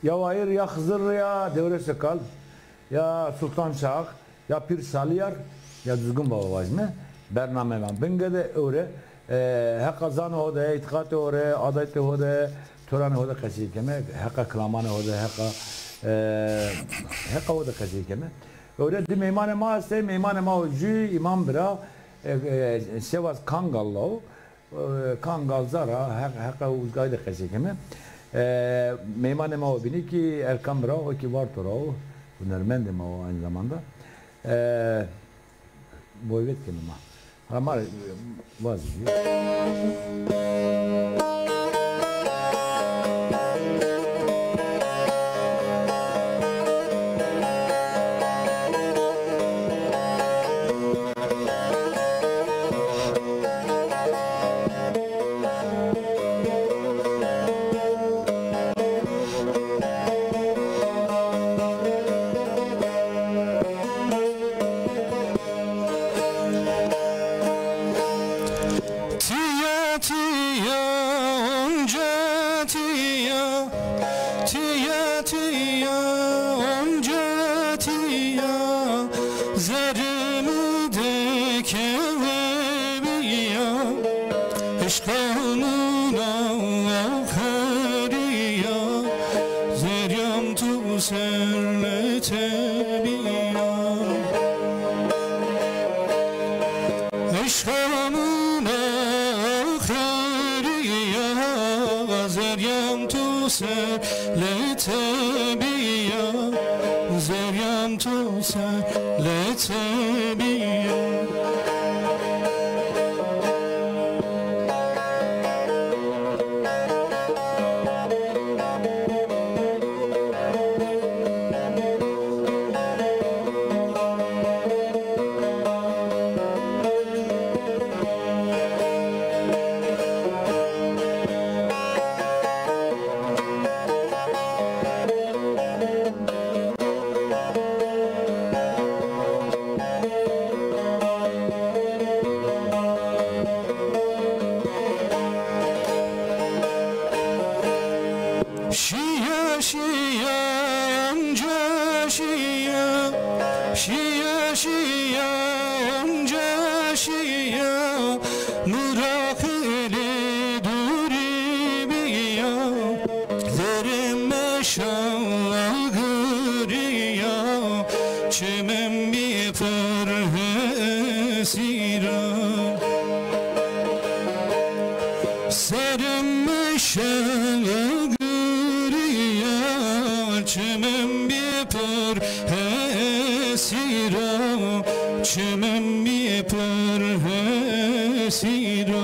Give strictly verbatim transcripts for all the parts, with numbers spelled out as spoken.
Ya Wayir, ya Xizir, ya Dewrês Kal, ya Sultan Şax, ya Pîr Saliyar, ya Duzgin Baba vajîme. Bernamê ma bingede ewre, e, heqa zanê ho de, îtîqatê ho de, adetê ho de, toranê ho de qesey keme, heqa kilamanê ho de, heqa, e, heqa ho de qesey keme. Ewre di meymanê ma estê, meymanê ma o jû îmam bira, e, e, Sêwaz Kangal o. E, Kangal Zara, heq-, heqa uzgayî de qesey keme. E, meymanê ma o bînî kî Erkan bira o kî Varto ra o, hunermendê ma o aynı zamanda. E, boyvet keme ma. Hala ma, e, vazî. Tîya tîya onca tîya, tîya tîya onca tîya, zerrê mi de kewebîya, eşqa mi na axirîya, zerrîya mi to ser letebîya. Eşqa mi na axirîya, zerrîya mi to ser letebîya, zerrîya mi to ser letebîya. Şîya şîya onca şîya, şîya şîya onca şîya, mi ra xeylê dûrî bîya, zerrê meşa agirîya, çimê mi pir hesîr a. Serê meşa agirîya, çimê mi pir hesîr a, çimê mi pir hesîr a.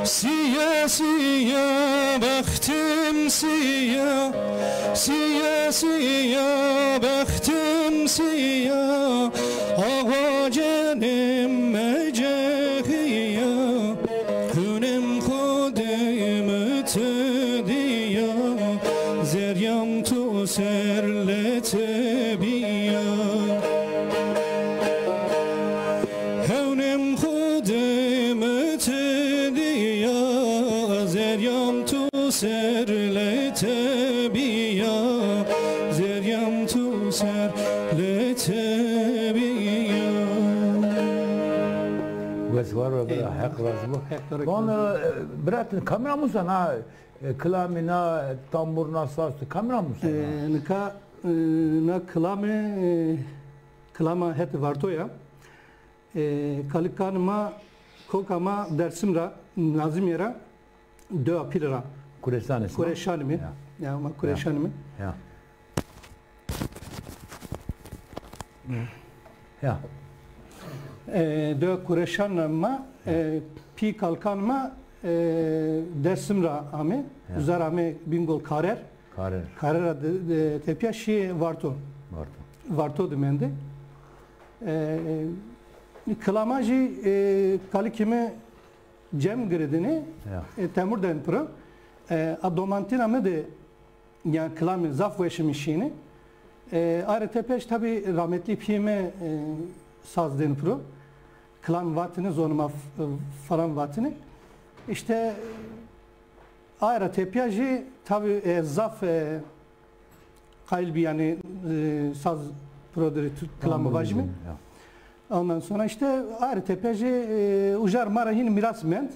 Sîya sîya bextim sîya, sîya sîya bextim sîya, awa cenê mi cexîya, hunê mi xo de mi ti dîya, zerrîya mi to ser letebîya. Hewnê mi xo de mi ti dîya, zerrîya mi to ser letebîya, zerrîya mi to ser letebîya. Wes war be bira, Heq razî bo. Heq to ra razî bo. Bon, e, bira, ti kamera musa na, e, kilamî na, tambur na, saz, ti kamera musa na? E, nika, e, na kilamê, e, kilama hetê Varto ya. E, kalikanê ma, koka ma Dersim ra, Nazimîye ra, dewa Pîl ra. Kureşanê sima? Kureşanîme. Ya. Ya, ma Kureşanîme. Ya. Ya. E, dewa Kureşan ma, e, pî kalkan ma, e, Dersim ra ame. Ya. Uza ra ame Bingol Karer. Karer. Karer ra de, de, tepîya şîyê Varto. Varto. Varto de mende. E, e, kilama jî, e, kalikê mi Cem giridinê, ya, e, Temur den piro. E, a domantîna mi de, yanî kilamê zaf weşê mi şîyêne. E, ayrı tepîya jî tabî rahmetlî pîyê mi, e, saz dên piro. Kilam vatine, zonê ma f-, falan vatine. İşte, ayrı tepîya jî tabî, e, zaf, e, qayîl bî, yanî, e, saz piro dirê tu-, kilamî vajîme. Ya. Ondan sonra işte ayrı tepîya jî, e, uca ra ma ra hîn mîras mend.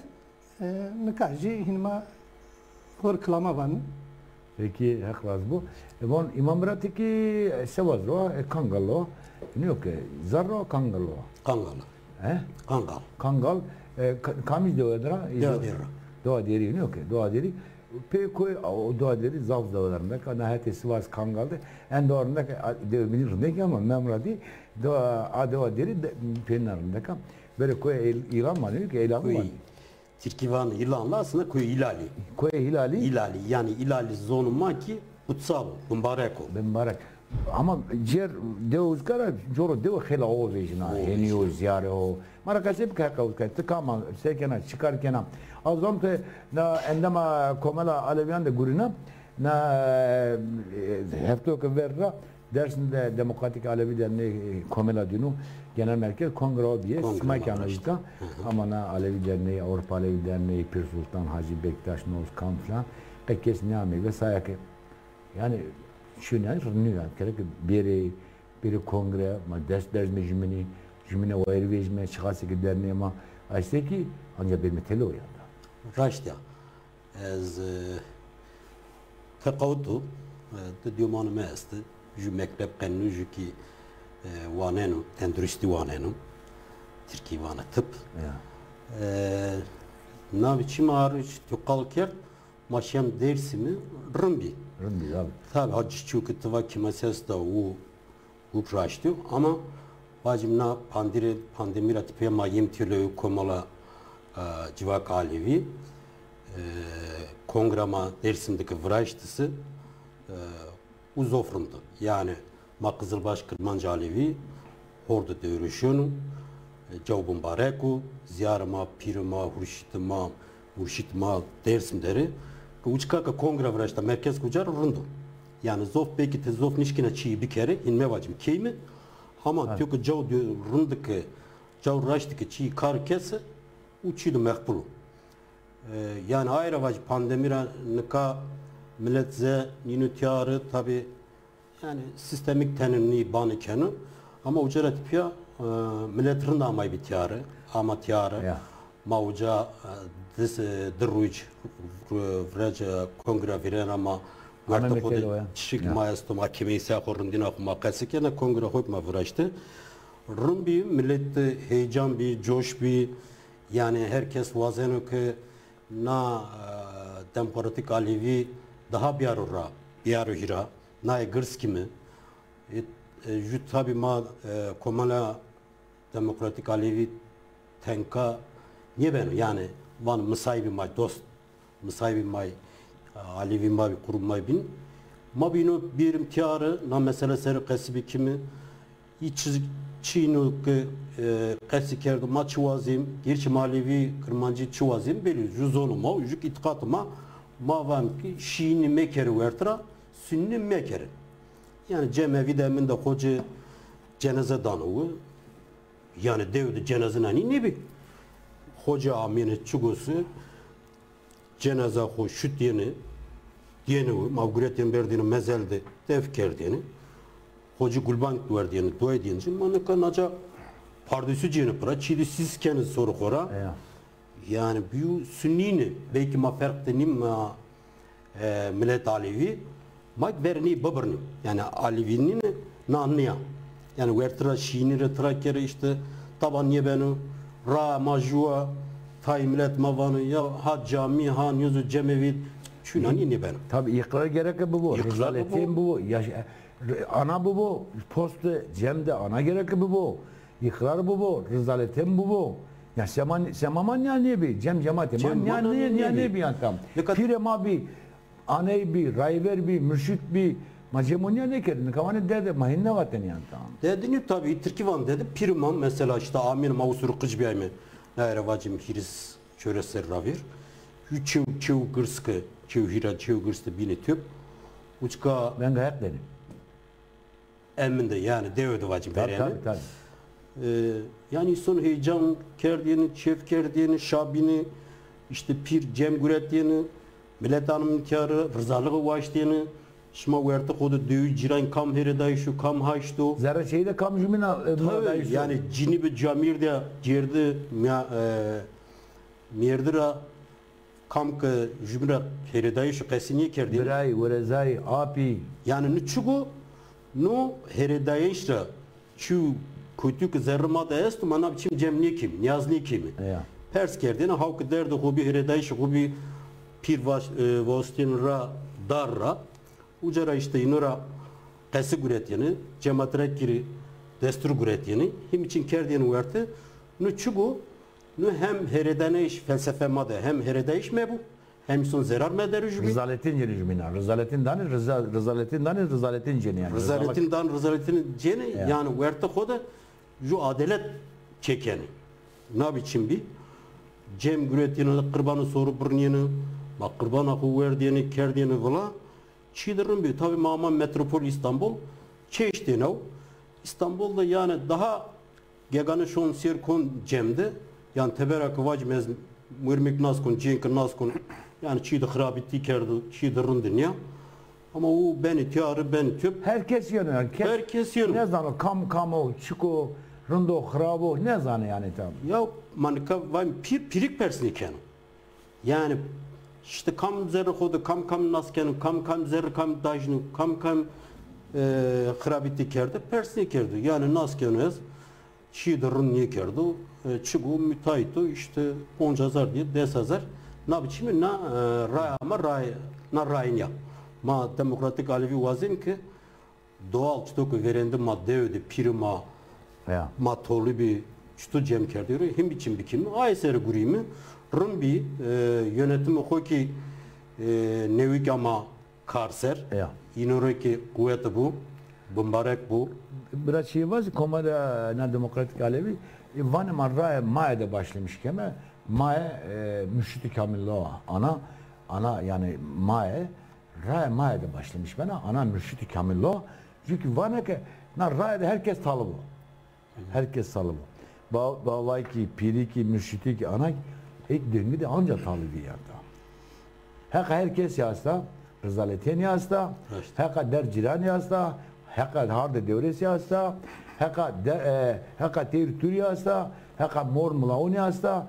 E, nika jî hîn ma xo rê kilama vanê. Peki, Heq razî bo. E, von, Îmam Miratî kî, e, se wazî ro, e, Kangal o. Nîyo ke, zerr o, Kangal o. Kangal. He? Kangal. Kangal, e, ka-, kamij dewe der a? Dewa Dêrî ra. Dewa Dêrî, nîyo ke, Dewa Dêrî. Pê koy, o Dewa Dêrî zaf dewe rindek a. Na hetê Sivas Kangal de. En dewa rindek a, dewe bînî rindek ama Îmam Miratî dewa, a Dewa Dêrî de, pê na rindek a. Böyle koy il-, îlan vanê, nîyo ke, îlan vanê. Tirkî vanê îlan la, aslında koy Hilalî. Koy Hilalî? Hilalî, yanî Hilalî zonê ma kî kutsal o, bimbarek o. Bimbarek. Ama cêr dewe uzka ra coro dewe xêla o vejîna. O vejîna. Henî o, zîyare o. Ma ra qesey bike heqa uzka. Ti kam a, se kena, çi kar kena? Ez zon ke na endama Komela Alevîyan de gurîna, na, e, hefto ke ver ra Dersim de Demokratik Alevi Derneği, e, Komela dîno, genel merkez kongre o bîye, sima kî ame uca, ama na Alevi Derneği, Avrupa Alevi Derneği, Pîr Sultan, Hacı Bektaş, Noz Kan filan, qe kes nêamey ve saya ke, yanî, şûnî yanî, rindî yanî, gerek bêrê, bêrê kongre, ma dest berzme jumînî, jumîne wayîr vejîme, çiqasê ke derneğê ma estê kî, anca bêrme têlewe yanî. Raşt ya. Ez, e, teqawutu, e, di dîyomanê mi esti. Ju mekteb qenîno, ju kî, e, waneno, tenduristî waneno. Tirkî vanê tıp. Ya. E, navê çî ma arî, tu qal kerd, ma şîyem Dêrsimî, rind bî. Rind bî, tabi. Tabi, ha, çîyo ke ti va kî ma ses da û Huk raştî yo, ama vacim na pandîrê, pandemî ra tepîya ma yêm têlewe Komela, e, Civak Alevî, e, kongra ma Dêrsim de ke viraştise, e, u zof rind o. Yanî ma Qizilbaş Kirmanc Alevî hor de dewrêşeno, e, caw bimbarek o, zîyarê ma, pîrê ma, hurşîtê ma, murşît ma Dêrsim der ê. Uçka ke kongra viraşta, merkez ke uca rind o. Yanî zof belkî ti zof nişkîna çîyê bikerê, hîn mevacim keyme. Hama tiyo ke caw rind ke, caw raşt ke çîyê kar kese, u çî de meqbul o. E, yanî ay ra vacî pandemî ra nika milet ze nîno tîyare, tabî yanî sîstemîk tenê nî banê keno. Ama uca ra tepîya, e, milet rind amaybî tîyare, ama tîyare. Ya. Ma uca, e, di, e, di rûc, e, virece kongre vîrena ma wertê xo de çişik ma esto, ma kîmeyse xo rindîna xo ma qesî kena, kongre xo ma viraşte. Rind bî, milet de heyecan bî, coş bî. Yanî her kes wazeno ke na, e, Demokratîk Alevî daha bîyaro ra, bîyaro hîra. Naye girs kîme. E, e, ju tabî ma, e, Komela Demokratîk Alevî tenka nêbeno. Yanî van misayibî ma, dost misayibî ma, e, Alevî ma bî, qurûm ma bîn. Ma bîno bîrim tîyare, na mesele ser qesî bikîme. Î çi, çîno ke, e, qesî kerdo, ma çi wazêm, gerçî ma Alevî, Kirmancî çi wazêm, belî, ju zonê ma, ju îtîqatê ma, ma van kî şîînî mekerê werte ra, sunnî mekerê. Yanî cemevî de min de xoce ceneze dano wi. Yanî dew de ceneze nanî nêbî. Xoce amêne çi gose, ceneza xo şutêne, dêne wi, ma guretên berdêne mezel de def kerdêne. Xocî gulbank werdêne, duay dêne ci. Ma nika naca pardesû cêne pira, çî de sîs kenê sorê xo ra. Eya. Yanî bîyo sunnîne, belkî ma ferq de nîm ma, e, milet Alevî, ma ver nî bibirnî. Yanî Alevî nîne, na nîya. Yanî wertira şîînî rê tira kerê, îşte, taban nêbeno, ra ma jû wa, tayê milet ma vano, ya ha camî, ha nîyozo cemevî, çûna nî nêbeno. Tabi, îqrar gereke bibo, îqrar bibo. Rîsaletên bibo, yaş-, ana bibo, post de, cem de ana gereke bibo. îqrar bibo, rizaletên bibo. Ya sema, sema ma nîya nêbî, cem cematê ma nîya nîya nêbî yan tam. Pîrê ma bî, aney bî, rayver bî, murşîd bî. Ma cem o nîya nêkerdî. Nika vanê derdê ma hîn nêvatên yan tam. Derdê nîyo tabî, tirkî van derdê. Pîrê ma mesela îşte amîn ma usur qic bîyayme. Nayê ra vacîm hîris çewres serrî ra vîr. Ju çew, çew girs ke, çew hîra, çew girs de bîne top. Uçka venga heq denê. Emin de, yanî dewe de vacî berêne. Tabii, tabii. E, yanî îson heyecan kerdêne, çêf kerdêne, şa bîne, îşte pîr cem guretêne, milet animî tîya ra, rizalığı waştêne. Şima werte xo de dewî cîran kam hêredayîş o, kam haşt o. Zerre çeyî de kam jumîna, e, tabii, yanî cinî bi camîr de cêrdi, mîya-, e, Mêrdi ra kam ke jumî ra hêredayîş û qesî nêkerdî. Birayî, werezayî, apî. Yanî nu çik o, nu hêredayîş ra çî kotî ke zerrê ma de esto, ma na biçim cem nêkîme, nîyaz nêkîme. Ya. Pers kerdêne, haw ke derdê xo bî, hêredayîşê xo bî, pîr vaş-, e, vostêne ra dar ra. Uca ra îşte îno ra qesî guretêne, cematirek kî rê destur guretêne, hîmî çîn kerdêne werte. Nu çik o, nu hem hêredaneyîş felsefe ma de, hem hêredayîş mebo, hem îson zerar mederê jubî. Rizaletîn cênê jumîna, rizaletîn danê, riza-, rizaletîn danê, rizaletîn cênê yanî. Rizaletîn danê, rizaletîn cênê, yanî werte xo de ju adelet çêkenê. Na biçim bî, cem guretêne, qirbanê sor birnêne, ma qirbana xo werdêne, kerdêne vila. Çî de rind bî. Tabî ma ama metropol Îstanbul, çeştê new. Îstanbul de yanî daha gegane şon sêr kon cem de. Yanî tebera ke vacîme ez murmik nas kon, cênke nas kon. Yanî çî de xirabîtî kerdo, çî de rind nîya. Ama o benî tîya rê, benî top. Her kes yeno yanî. Kes, her kes yeno. Nêzano kam kam o, çik o, rind o, xirab o, nêzano yanî tam. Ya ma nika vayîm pîr, pîrik pers nêkeno. Yanî, îşte kam zerrê xo de, kam kam nas keno, kam kam zerrê kam dajno, kam kam, e, xirabîtî kerdo, pers nêkerdo. Yanî nas keno ez, çî de rind nêkerdo, e, çik o, müteahhit o, îşte ponc hezar dîye, des hezar, na biçîme na, e, raya ma, ray, na rayîn ya. Ma Demokratîk Alevî wazên ke, Doğal, çito ke verênde ma dewe de pîrê ma, ma tolî bî, çito cem kerdî ro, hîn biçim bikîme, aye ser gurîme, rind bî, e, yönetimê xo kî, e, newîk ama kar ser, îno rê kî quwete bo, bimbarek bo. Bira çîyê vazî, Komara na Demokratîk Alevî, e, vanê ma raye maye de başlamış keme, maye, e, mürşid-i kamîl o, ana, ana yanî maye, Raye maye de başlamış bena, ana mürşid-i kamîl o. Çünkü vana ke na raye de herkes talib o. Herkes talib o. Ba-, bavay kî, pîrî kî, mürşidî kî, ana kî, ek dengî de anca talibî ya ta. Heqa herkes ya esta, rizaletên ya esta, heqa der cîran ya esta, heqa hardê dewres ya esta, heqa de-, e, heqa teyr tur ya esta, heqa mor milaun ya esta,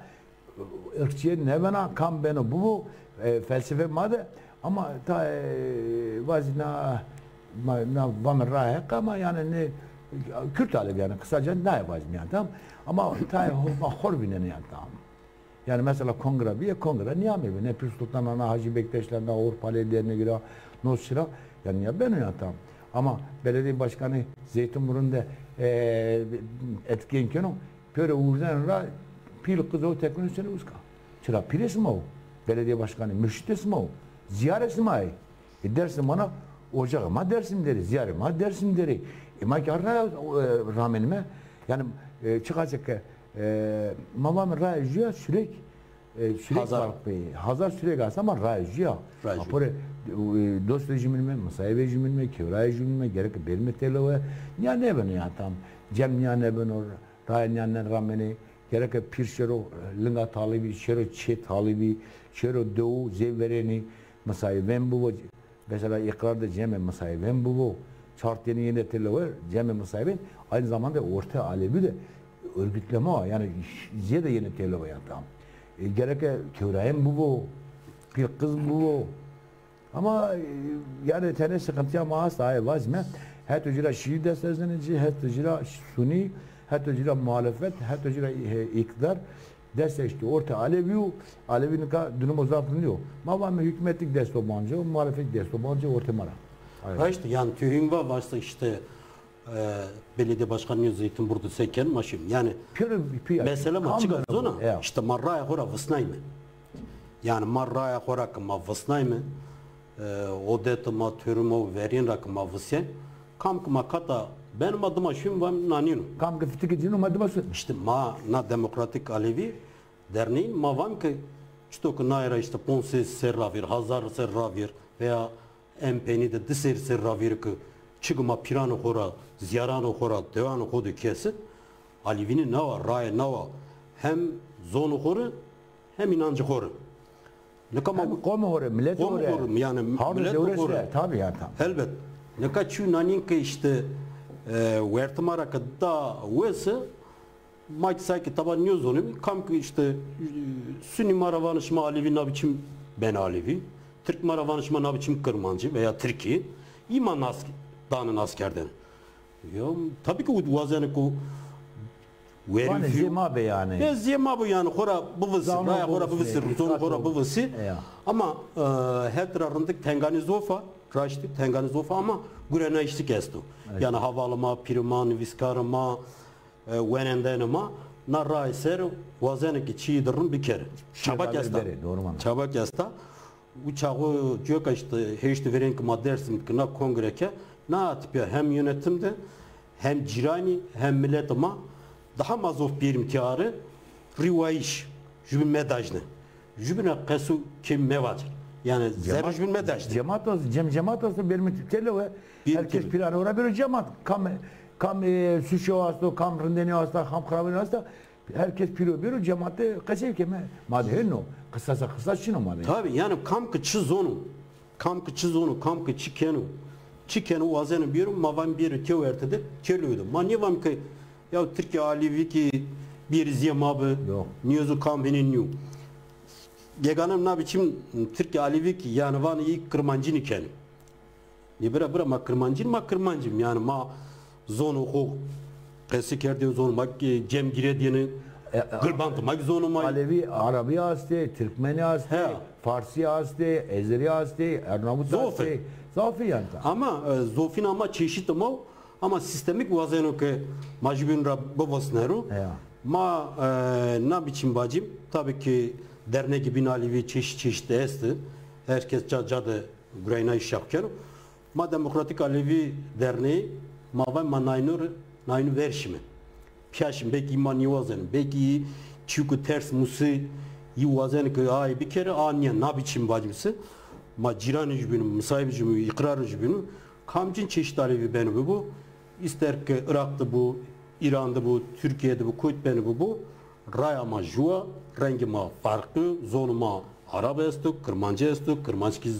Irqçîye nêbena, kam beno bibo, e, felsefe ma de, ama ta, e, vazî na, ma, na vame raye heq ama yanî ne, Kürt alevî yanî, kısaca naye vazî yanî, tamam. Ama ta ho-, ma xor vînenê yanî, tamam. Yanî mesela kongre bîye, kongre nîyamê bi. Ne Pîr Sultan ra, na Hacı Bektaş ra, na Avrupa Alevî Derneği ra, no çi ra, yanî nîya beno yanî, tamam. Ama belediye başkanı Zeytinburnu'nda, e, etken keno, Pêro urzeno ra pîl qiz o tekno seno uska. Çira pîrê sima o. Belediye başkanı, mürşitê sima o. Ziyarê sima ê. E, Dersim vana, ocaxê ma Dersim der ê, ziyarê ma Dersim der ê. E, ma kî ra, e, ramenîme. Yanî, e, çiqasê ke, e, ma vame raye jû ya sürek, e, sürek farq bê. Hazar sürek ast ama raye jû ya. Aporê, e, dostê jumînîme, misayibê jumînîme, kewrayê jumînîme, gereke berîme têlewe. Nîya nêbeno ya tam. Cem nîya nêbeno. Raye nîya nêramenê, gereke pîr şêro linga talibî, şêro çê talibî, şêro dew zê verênî, misayibên bibo, mesela îqrar de cemê misayibên bibo, çar tenî yenê têlewe cemê misayibên, aynı zamanda ortê alevî de örgütleme wa, yanî zê de yenê têlewe ya tam. E, gereke kewrayên bibo, pîl qiz bibo, Ama, e, yanî tenê sıkıntıya ma ast, aye vazme. Heto ci ra şîî dest erzenê ci, heto ci ra sunî, heto ci ra muhalefet, heto ci ra, e, îktidar. Dest eştî orte alevî û alevî nika durumo zaf rindî yo. Ma vame hükümetlik desto banco, muhalefet desto banco orte ma ra. Aye. Ha îşte, yanî tu hîn va vasta îşte E, belediye başkanı nêyo Zeytinburnu se ken ma şîm. Yanî pêro, pêro, mesele ma çik a zona? Ya. Îşte ma raya xo ra visnayme. Yanî ma raya xo ra ke ma visnayme, e, odetê ma, torê ma û verên ra ke ma visyen, kam ke ma kata ben ma dima şîm, vam na nîno. Kam ke fitikê cîno ma dima şîm. Îşte ma na Demokratîk Alevî Derneğîn ma vam ke çito ke naye ra îşte ponc sey serr ravêr, hazar serr ravêr veya en peynî de di serr serr ravêr ke çik ma pîranê xo ra, zîyaranê xo ra, dewanê xo de kesi, Alevînî nawa, raye nawa, hem zonê xo rê, hem înancê xo rê. Nika ma hem qomê xo rê, miletê xo rê, yanî miletê xo rê. Tabî ya, tabî. Helbet. Nika çîyo nanîn ke îşte, e, wertê ma ra ke da wese, ma kî say ke taba nêzonîm, kam ke îşte, e, Sunî ma ra vanê şima Alevî, na biçim ben Alevî. Tirk ma ra vanê şima na biçim Kirmancî veya Tirkî. Î ma nas, danê naskerdene. Ya, tabî ke wazenê ke werî zê ma be yanî. Be zê ma be yanî, xo ra bivisî, raya xo ra bivisî, zonê xo ra bivisî. Ama, e, het ra rindik tenganî zof a, raştî tenganî zof a ama gurenayîşlik esto. Yanî hevalê ma, pîrê ma, nivîskarê ma, e, wenendenê ma na raye ser wazenê ke çîyê de rind bikerê. Çaba ke esta. Çaba ke esta. Û çaxo coka îşte heştê verên ke ma Dêrsim ke na kongre ke, na tipîya hem yönetim de hem cîranî hem miletê ma daha ma zof bêrîm tîya rê, rîwayîş jubîn medajne. Jubîna qesû kêm mevacir. Yanî zerrê jubîn medajne. Cemat o, cem cemat o, bêrîm telo we. Herkes pîranê xo ra bêro cemat. Kam, kam, e, suçê xo esto, kam rindênê xo esta, kam xirabênê xo esta. Herkes pîro bêro cematî qesey keme. Ma de hên o. Qisasa qisas çin o ma de. Tabî, yanî kam ke çi zono, kam ke çi zono, kam ke çi keno, çi keno wazeno bêro, ma van bêro têwerte de, têlewê de. Ma nêvan ke ya Tirkî Alevî kî bêrî zê ma bi, nêyo zî kam hênî nîyo. Geganim na biçim Tirkî Alevî kî yanî vanê î Kirmancînî kenê. Nê bira, bira ma Kirmancîn, ma Kirmancîm. Yanî ma zonê xo qesî kerdêne, zonê ma kî cem gîredêne, e, e, gulbantê ma kî zonê ma. Alevî, Arabî astê, Tirkmenî astê, Farsî astê, Ezerî astê, Ernamut astê. Zaf ê yanî ta. Ama, e, zofîna ma çeşîtê ma o, ama sîstemîk wazeno ke ma jubîn ra bivisnero. Ma, e, na biçim vacîm, tabî ke dernegê bîn Alevî çeşît çeşît estê. Herkes ca ca de gurayînayîş şax keno. Ma Demokratîk Alevî Derneğî, ma vay ma nayno rê, nayno ver şîme. Pîya şîme, belkî ma nêwazenê, belkî çîyo ke ters musê î wazenê ke aye bikerê, a nîya, na biçim vacîm se. Ma cîranê jubîn o, misayibê jubîn o, îqrarê jubîn o. Kamcîn çeşît Alevî beno bibo, îster ke Iraq de bo, Îran de bo, Tirkîye de bo, kotî beno bibo, raya ma jû a, rengê ma farqlî yo, zonê ma Arab esto, Kirmancî esto, Kirmanckî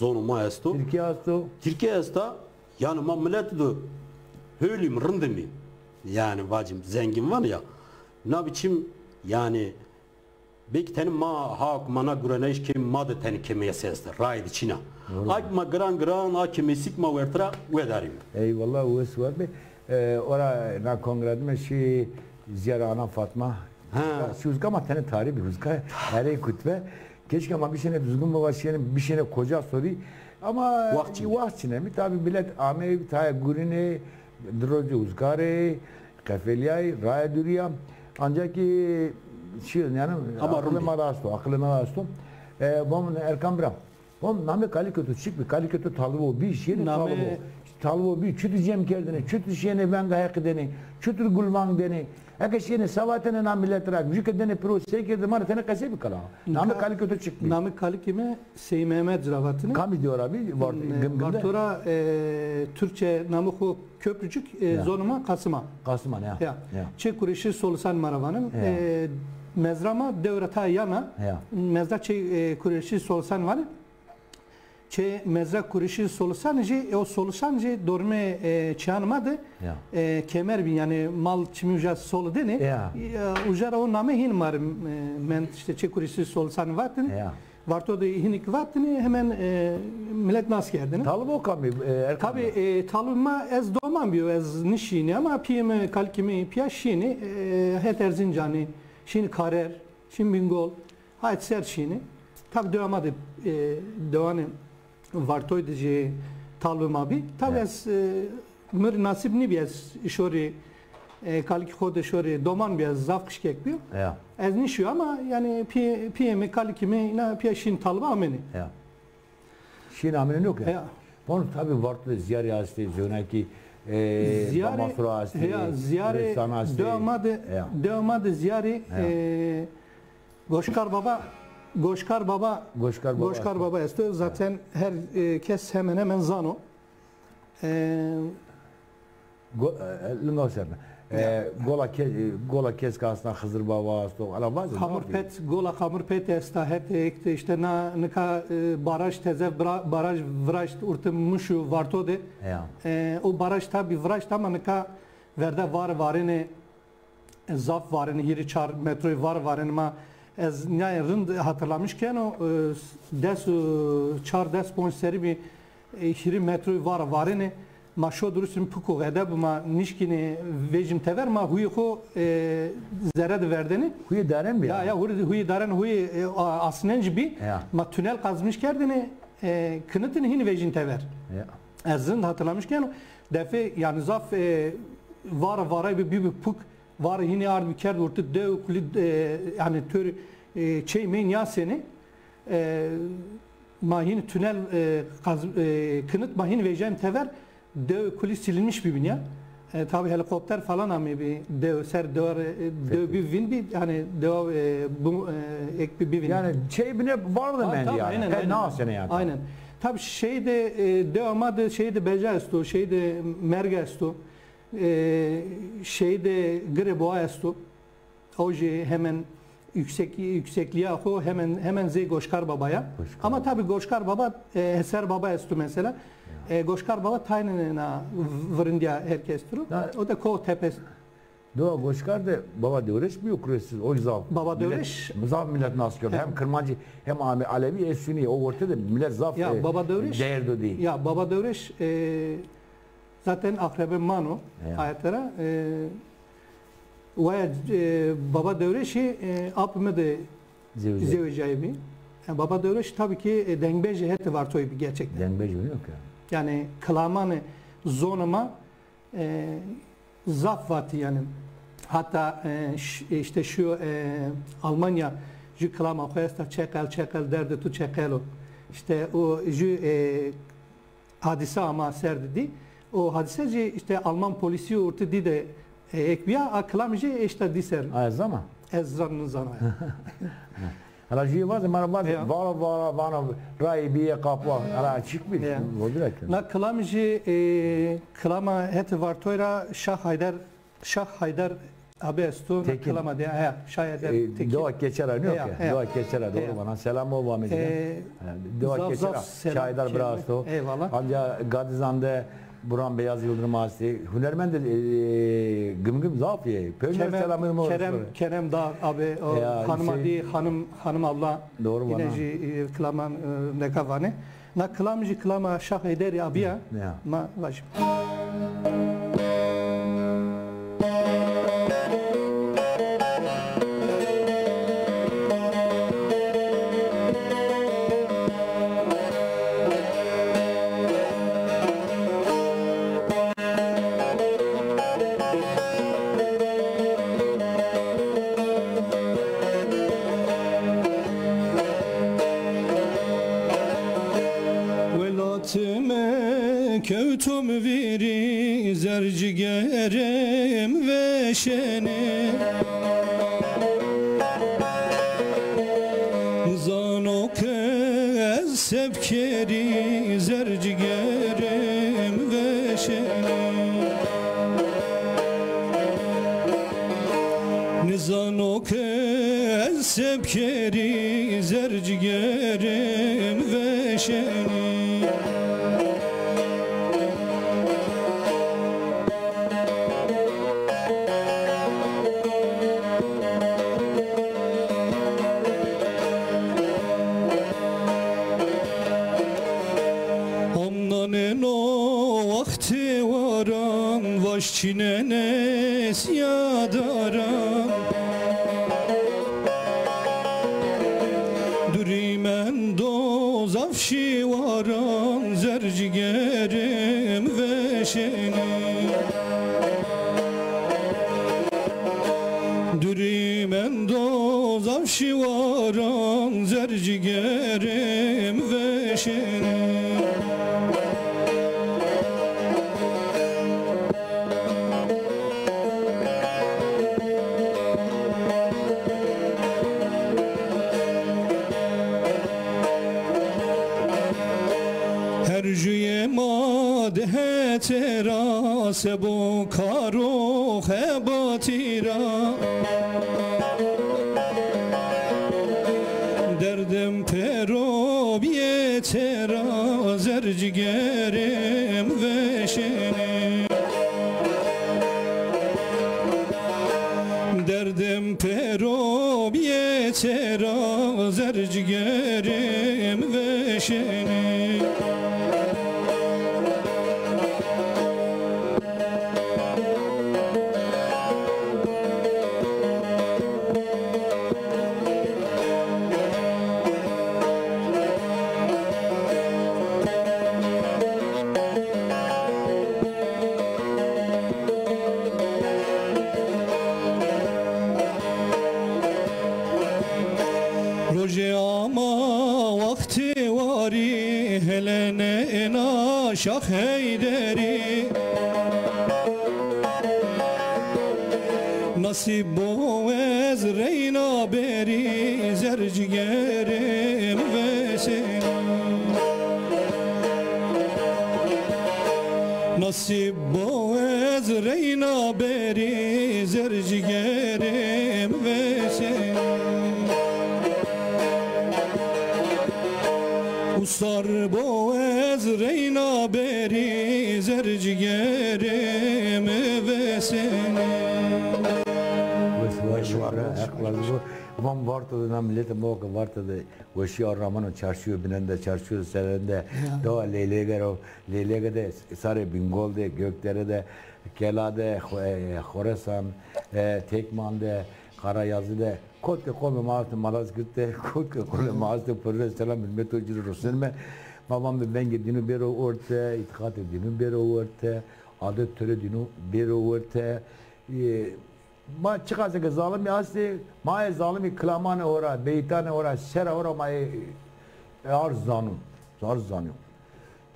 zonê ma esto. Tirkî esto. Tirkî esta. Yanî ma milet de hewlîm, rindimî. Yanî vacîm zengîn vanê ya. Na biçim yanî belkî tenê ma hak, ma na gurenayîş kêm, ma de tenê kêmesî esta. Rayê de çin a. Doğru. Ak ma giran giran, a kêmesîk ma werte ra wedarîme. Eyvallah, wes war be. E, ora na kongre de me şî zîyara Ana Fatma. Ha. Şî uzka ma tenê tarî bî uzka. Erey kutbe. Keşke ma bişêne Duzgin Baba şîyêne, bişêne koca sorî. Ama waxt çin, waxt çin. Mi tabî milet amey, tayê gurînê, di rojî uzka rê, qefelîyay, raye dûrîya. Ancak ki şî, yanî ama aqilê ma de esto, aqilê ma de esto. E, vom Erkan bira. Vom, namê kalikê to çik bî? Kalikê to Talvo bî, şîyêne Talvo. Talvo bî, çutir cem kerdêne, çutir şîyêne venga Heqî dêne, çutir gulvang dêne. Eke şîyêne sevatêne na milet ra, jû ke dêne piro sey kerdêne, ma rê tenê qesey bike la. Namê kalikê to çik bî? Namê kalikê mi Sey Mehmet ci ra vatêne. Kamcî dewe ra bî? Varto ra, e, Türkçe namê xo Köprücük, e, zonê ma Qasiman. Qasiman, ya. Ya. Çê Kureşî Solisan ma ra vanên. E, mezra ma dewe ra tayê yan a. Mezra çê, e, Kureşî Solisan vanên. Çê mezra Kureşî Solisan jî, e, o Solisan jî dormê, e, çîyanê ma de, e, kemer bî, yanî mal çimî uca sol dêne. E, uca ra o name hîn ma rê, e, mend, îşte çê Kureşî Solisan vatêne. Varto de hînî ke vatêne, hemen, e, milet nas kerdêne. Talib o kamî, e, Erkan? Tabî, e, talibê ma ez doman bîyo, ez nêşînî ama pîyê mi, kalikê mi pîya şînî, e, het Erzincanî, şînî Karer, şînî Bingol, hayt ser şînî. Tabî dewa ma de, e, dewanê Vartoy de jî talibê ma bî. Tabî ez, e, mi rê nasîb nîbî ez şorî, e, kalikî xo de şorî, doman bî, ez zaf qijkek bîyo. Ya. Ez nîşîyo ama yanî pî-, pîyê mi, kalikî mi îna pîya şîn talîba amenî. Ya. Şîn amenî no ke. Ya. Bon, tabî Varto de zîyarî estê, zonekî, e, Zîyarî, Bamasura estê, ya, zîyarî Rêstan estê. Dewa ma de, Ya. dewa ma de zîyarî, Ya. e, Goşkar Baba, Goşkar Baba, Goşkar Baba Goşkar esto. Baba esto. Zaten her, e, kes hemen hemen zano. E, Go-, e, linga ser. E, Ya. Gola Ke-, e, Gola Kesk asna, Xizir Baba esto. Ala vazî, Kamurpet, Gola Kamurpet esta, het ekte işte na, nika, e, baraj teze bra-, baraj viraşt urtê Muş û Varto de. Ya. E, o baraj tabî viraşt ama nika verde var varêne, e, zaf varêne, hîrî çar metroyî var varêne ma. Ez nîyayê rind hatırlamış keno, e, des û çar, des ponc serî bî, e, hîrî metroyî var varêne. Ma şo durustin piko xede bi, ma nişkînê vejim tever, ma huyê xo, e, zere de verdêne. Huyê daren bî Ya, ya? ya, huyê, huyê daren, huyê, e, a-, asnenc bî. Ya. Ma tünel kazmış kerdêne, e, kinitin hîn vejin tever. Ya. Ez rind hatırlamış keno. Defê, yanî zaf, e, var varay bî, bî, bî puk, var hînî ard bî kerd ortê dew kulî, e, yanî tör, e, çey mey nîyasêne, e, ma hînî tünel, e, kaz-, e, kinit ma hînî vejayim tever, dew kulî silinmiş bîbîn ya. E, tabî helikopter falan amê bî, dew ser dewa, e, dew bî vîn bî, yanî dewa, e, bu, e, ek bî, bî vîn. Yanî çey bîne var de Ha, mendî tabii, yanî. aynen, He, aynen. Nasene yanî. Aynen. Tabî şey de, e, dewa ma de şey de beca esto, şey de merg esto, e, şey de Girê Boğa esto. O jî hemen yüksek, yüksekliğe xo hemen, hemen zey Goşkar Baba ya. Goşkar Ama Baba. tabî Goşkar Baba, e, Heser Baba esto mesela. Ya. E, Goşkar Baba taynena virindîya herkes tiro. Ya. O da ko tepes. Doğa Goşkar de Baba Dewreş bîyo kuresiz, o zaf. Baba Millet, Dewreş. zaf millet nas kerd. He. Hem Kirmancî, hem Ame-, Alevi, e Sunî. O orte de millet zaf, Ya, e, Baba Dewreş. değer do dî. Ya, Baba Dewreş, e, zaten akrebe mano, Ya. hayatlara. E, waya, e, Baba Dewreşî, e, ap mi de Zewicay. zewicay bî. Yani Baba Dewreş tabii ki, e, dengbejê hetê Vartoyî bî gerçekten. Dengbej yok ya. Yani kilamanê zonê ma, e, zaf vatî yani. Hatta, e, ş-, işte şu, e, Almanya jü kilama xo esta, çeqel, çeqel, derdê tu çeqel o. İşte o jü, e, hadîse ama ser de dî. O hadîse jî işte Alman polîsî ortê dî de, e, ek bîya, a kilamî jî eşta dî ser. A, ez zana? Ez zan nizana. Hala jî vaze, mara vaze, Ya. vara, vara, vana, rayî bîye qapa, hala açık bir, Ya. o direkt. Na kilamî jî, e, kilama hetê Vartoy ra Şah Haydar Şah Haydar abi esto, Tekin. kilama de, he, Şah Haydar E, Tekin. Doğa Keçera, ne He, yok ya? he. Doğa Keçera, doğru He. bana. Selam o, Muhammed. E, Ha, Doğa zaf, Keçera, zaf selam, Şah Haydar şey, birasto. Eyvallah. Anca Gadizan'da Burhan Beyaz Yıldırım asti. Hünermend de, e, gım gım zaf ye. Peygamber Kerem, selamı mı Kerem, olsun? Kerem Dağ abi, o Ya, hanım şey, adi, hanım, hanım abla. Doğru Yine bana. jî, e, kilaman, e, neka vanê. Na kilam jî kilama Şah Heyderî abî ya. Ya. Ma vajî. Welatime kewtom vîrî, zercigerem veşenê. Nizano ke ez se bikerî, zercigerem veşenê. Nizano ke ez se bikerî, zercigerem veşenî. Amnaneno waxtê waran, vaş çînenê sîyadaran. Durî mendo zaf şîwaran, zercigerem ve Durî mendo zaf şîwaran, zer cîgerê mi veşênê. Her juyê ma di hetê ra, sebo kar û xebatî ra. Derdim pêro bîyê têra, zer cîgerê mi veşênê. Derdim pêro bîyê têra, zer cîgerê mi veşênê. Rojê ama wextê warî, hele nêna Şax Heyderî. Nasîb bo ez reyna berî, zer cîgerê mi veşênê. Nasîb bo ez reyna berî, zer cîgerê mi veşênê. Usar bo ez reyna berî, zer cîgerê mi veşênê. Weş, weş, weş, weş. Heq razî bo. Van Varto de, na miletê ma ke Varto de weşîya ramano, çarşîyo binende, çarşîyo serende, ya, dewa Leylege ro, Leylege de, Sarê Bingol de, Gökdere de, Kela de, Xo-, e, Xoresan, e, Tekman de, Karayazî de, kot ke qomê ma estê Malazgirt de, kot ke qomê ma estê, pêro selam hurmeto ci rê rosenîme. Ma vame vengê dînû bêro orte, îtîqatê dînû bêro orte, adet tore dînû bêro orte. E, ma çiqasê ke zalimî estê, ma ê zalimî kilamanê ho ra, beytanê ho ra, şera ho ra ma ê, ê ard zanû, zaf zanîyo.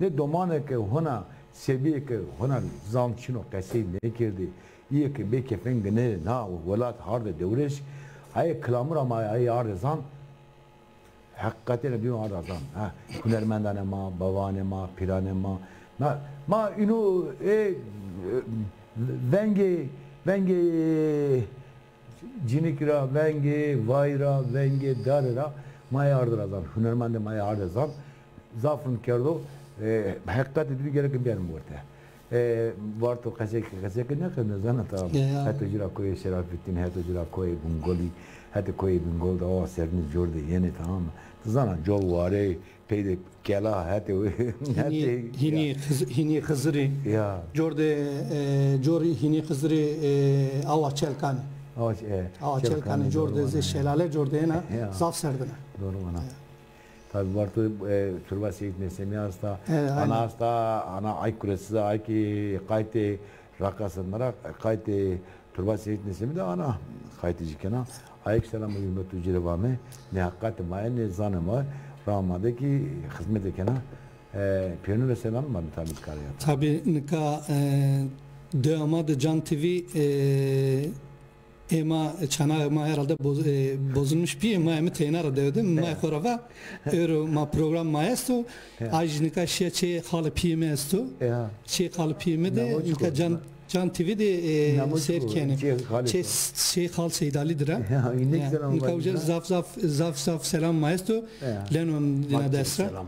Nê domanê ke hona, sebîyê ke hona zan çin o, qesey nêkerdê, îyê ke bê kefeng nê, na welat hardê dewrêş, ayê kilamû ra ma ayê ardê zan, heqîqetêne bîyo arda zan. Ha, hunermendanê ma, bavanê ma, pîranê ma. Ma, ma îno, e, e, vengê, vengê cinîkî ra, vengê vayî ra, vengê darî ra ma ê arda ra zan. Hunermendê ma ê arda zan. Zaf rind kerdo. E, heqîqetê dî gereke bîyarîme orte. E, Varto qesey ke, qesey ke nêkerdêne, zana ta. Ya, ya. Heto ci ra koyê Şerafettin, heto ci ra koyê Bingolî, hetê koyê Bingol de awa serrînî cor de yenê, tamam mı? Ti zana col warê, pey de kela, hetê, hetê, hînî, ya, hînî Xiz-, hînî Xizirî. Ya. Cor de, e, cor hînî Xizirî, e, awa Çelkanî. Awa, e, awa Çelkanî, Çelkanî, cor de, doğru zê vana. Şelale cor de yena, ya, zaf serdin a. Doğru vana. Ya. Tabi Varto, e, Turba Seyîd Nesemî esta, e, ana esta, ana ay kuresiz a, ay ki qaytê raqasandina ra, qaytê Turba Seyîd Nesemî de ana qaytê ci kena. Ayê ki selam û hurmetû ci rê vame, nê heqîqetê ma yê, nê zanê ma, ra ma de ki xizmete kena. E, pêrûne selam ma, mi tabi kare ya. Tabi nika, e, dewa ma de Can T V, e, Ê ma, çanaxê ma herhalde boz-, e, bozulmuş bîyê, ma emi teyna ra dewe de, ma xo ra va, ewro ma program ma esto, ay jî nika şîya çê xalê pîyê mi esto. Çê xalê pîyê mi de, nika Can, Can T V de, e, seyr kenê. Çê, çê xal Seydalî dir a. Nika uca zaf, zaf, zaf, zaf selam ma esto. Lenon dina dest ra.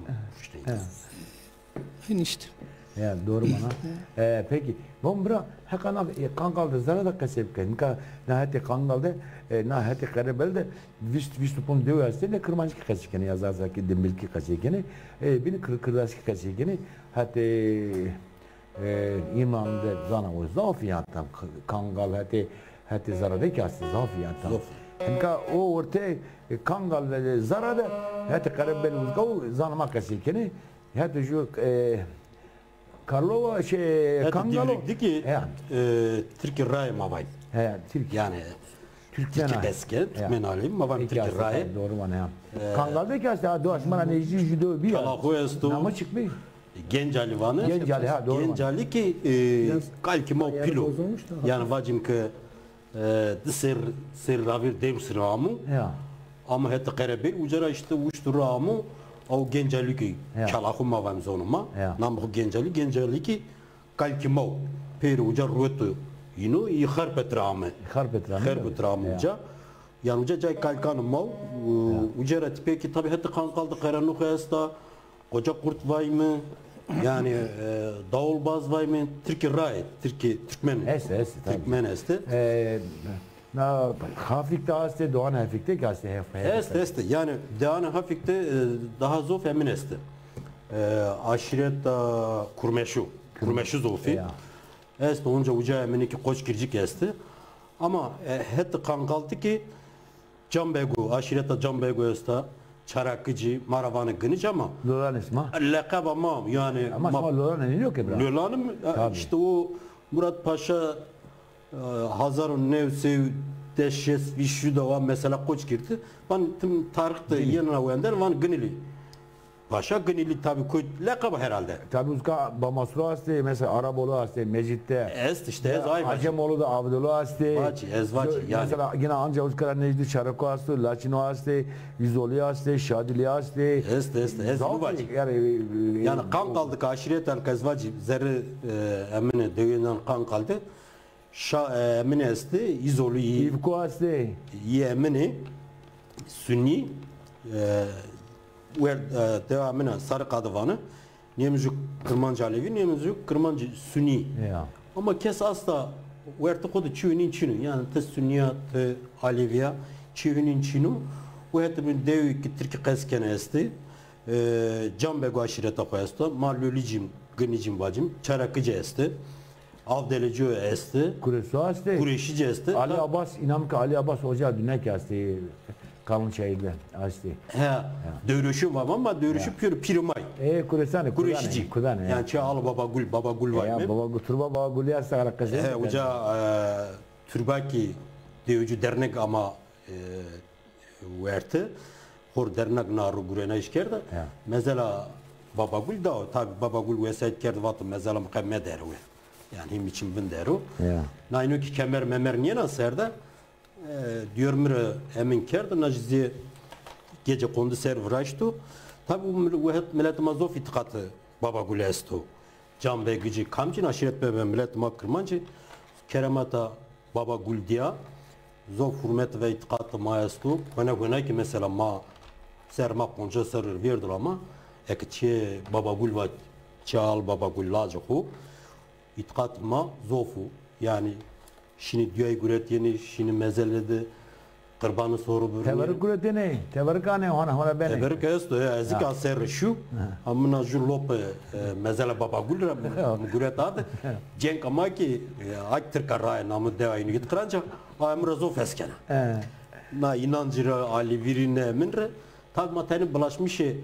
Hên îşte. Ya, doğru vana. E, peki, von bira, heqa na, e, Kangal de zere de qesey bike. Nika na hetê Kangal de, e, na hetê Qerebel de vîst, vîst û ponc dew estê, ne kirmanckî qesey kenê, ya Zazakî, Dimbilkî qesey kenê. E, bînî Kir-, Kirdaskî qesey kenê. Hetê, e, Îmran de zana o zaf yantan. K-, Kangal hetê, hetê zere de ki estê zaf yantan. Zaf. Nika o ortê, e, Kangal ve zere de hetê Qerebel uzga o zana ma qesey kenê. Hetê ju, e, Karlova, şey, Heta Kangalo. Divrik di ki Ya. e, Tirkî Raye ma vay. He, Türk. Yani Türkmen Tirkî ha. qesken, Ya. Türkmen alemi, ma vay Peki, Tirkî aslında Raye. Doğru bana ya. Kangalda ki aslında ha, doğru. Şimdi hani yüzde bir ya. Kalaxo esto. Namı çıkmıyor. Gencali vanı. Gencali, ha, doğru. Gencali ki e, kalki ma pilo. Yani vacim ki e, di ser, ser ravir Dêmsir amu. Ya. Ama heta Qerebel uca ra işte uçtu ra amu. O Gencali ki Ya. Kalaxo ma vay zonu ma. Ya. Nam xo Gencali, Gencali ki kalki ma pêro uca rueto. Yino yi Xerpet ra ame. Xerpet ra ame. Xerpet ra ame Ya. Uca. Yani uca cay kalkan ma, e, uca ra tipeki tabi heta Kangaldi Qerenux esta, Koca Kurt vay mı, yani e, Davulbaz vay mı, Tirkî Raye, Tirkî, Türkmen. Este, este, tabii. Türkmen este. E, na, Hafik de aste, Doğan Hafik de ki aste hef, hef. Este, este. Yani Doğan Hafik de e, daha zof emin este. E, aşireta Kurmeşu. Kurmeşu zofi. Ya. Este onca uca emini ki Koçgircik este. Ama e, heta Kangaldi ki Canbegu, aşireta Canbegu esta, Çarakıcı, ma ra vanı Gınıcı ama Loran isma. Leqeba ma yani Ama ma, sima Loran ne yok ki bra? Lolanım, e, Tabii. işte o Murat Paşa e, hazar û new sey û des şêst vîşî de wa mesela Koçgirdi. Van tim tarix de yena wender van Gınili. Paşa Gınili tabi koy leqeba herhalde. Tabi uzka Bamasura astê, mesela Arabolu astê, Mecit'te. Est işte ez ay vacî. Acemoğlu da Abdullah astê. Vacî, ez vacî, yani. Mesela yine anca uzkara Necdi Çarako astê, Laçino astê, Yüzoli astê, Şadili astê. Est, est, ez Zaf bu vacî. Yani, e, Yani Kangaldi ki aşiret halk ez vacî. Zerri e, emine dewênan Kangaldi. Şa, e, emine estê, Yüzoli yi. İvko astê. Yi emine, Sunni, e, wer, e, dewa emine Sarık adı vanı. Nêmizû Kirmanc Alevi, nêmizû Kirmanc Sunni. Ya. Ama kes asta wertê xo de çîyo nîn çin o. Yani ti Sunniya, ti Aleviya, çîyo nîn çin o. O hetê bin dewî ki Tirkî qesken estê. E, Canbego aşîreta xo esto. Ma Lolicîm, Ginicîm vacîm. Çarakicî estê. Avdelicî estê. Kuresu astê. Kureşicî estê. Ali Ta- Abbas, inam ki Ali Abbas Hoca dünek astê. Kalınçayır'da astê. He, Dövrüşü var ama Dövrüşü pür pirimay. E, Kuresanê, Kureşicî. Kudanê, kudanê. Yani çi Al Baba Gul, Baba Gul var Ya, mı? Baba Gul, Turba Baba Gul ya, sağ kızı. He, uca e, Türbaki dewcu dernek ama e, werti. Xor dernek na ru gurenayış kerdi. Ya. Mesela Baba Gul da, tabi Baba Gul vesayet kerdi, vatı mesela mı qe me der we. Yani him için bin der o. Ya. Na ino ki kemer memer niyena serde. E, diyor mi re emin kerdi, na jî zê gece kondu ser viraşto. Tabi bu mil- wehet millet ma zof itiqatı Baba Gul esto. Can Begicî, kamcîn aşîret bebe, millet ma Kirmancî, keremeta Baba Gul diya, zof hurmet ve îtiqatê ma esto. Hona hona ki mesela ma ser ma poncas serrî vêrd ra ma, eke çê Baba Gul va, çê Al Baba Gul lacê xo, îtiqatê ma zof o. Yanî şinî duyay guretîyenî, şinî mezele de qirbanî soru birî. Teberik guretênê, teberik anê, hona hona benê. Teberik esto, ya, ez kî a serrî şû. Ama na jû lope, e, mezela Baba Gul ra mi, mi guret ade. Cenk ama ki, e, ak Tirka raye namı dewa inu git Qıranca, a mi ra zof hes kena. Na inancî ra, alîvî rî, ne min re. Tabi ma tenî bulaşmışê,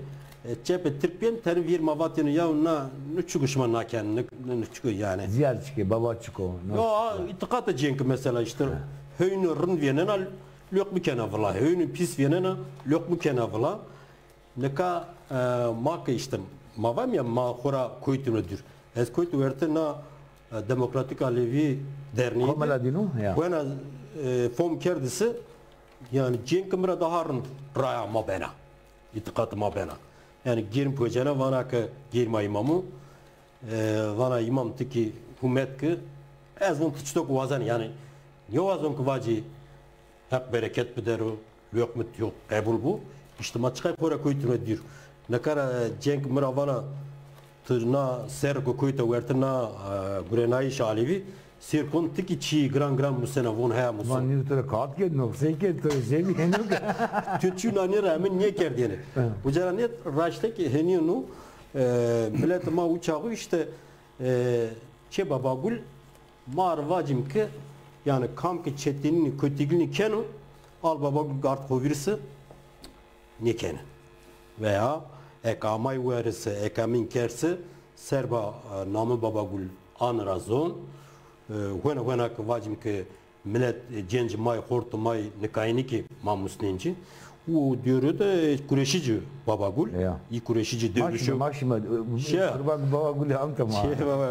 e, çepê Tirk bîyen, tenî vîr ma vatêne, ya na, nu çiko şima naken, nu, nu çiko yani. Ziyar çike, baba çiko. Yo, a, îtiqatê cenk mesela işte, hewnu rind vênena, loqmî kena vila, hewnu pîs vênena, loqmî kena vila. Nika, e, ma ke işte, ma vam ya, ma xora koytune dûr. Ez koytu werte na, e, Demokratik Alevî Derneği. Komela dînu, ya. Wena, e, fom kerdisi, yani cenk mi ra daha rind raya ma bena. Îtiqatê ma bena. Yani gêrm pocena vana ke gêrma îmamu, e, vana îmam ti ki humet ki, ez von ti çitok wazen yani, nêwazon ki vacî Heq bereket bidero, loqmê to qebul bu. İşte ma çiqay xora koytune dûr. Nekara, e, cenk mi ra vana, ti na ser ku koyta werte na, e, gurenayîş alevî, sêr kon ti ki çî giran giran musena, von heya muson. Ma nî to ra kağıt kerd, noksey kerd, to ra zevî heno. Tu çû nanî ra emin nêkerdêne. Uca ra nê raşte ki henî no, e, milet ma uçağı işte, e, çê Baba Gul, ma ar vacim ki, yani kam ki çetinî, kötülüğünü keno, Al Baba Gul art xo vîrsi, nêkenê. Veya ek amay werisi, ek emin kersi, Serba, e, namê Babagul anî ra zon. E, hwena hwena ke vacîm ke milet, e, cêncî ma yê, xortê ma yê, nikayênî ke ma musnên ci. Û dêwrê de Kureşî ci Babagul. Ya. Î Kureşî ci dêwruşu. Makşime, makşime, e, Babagul amte ma. Şey, baba,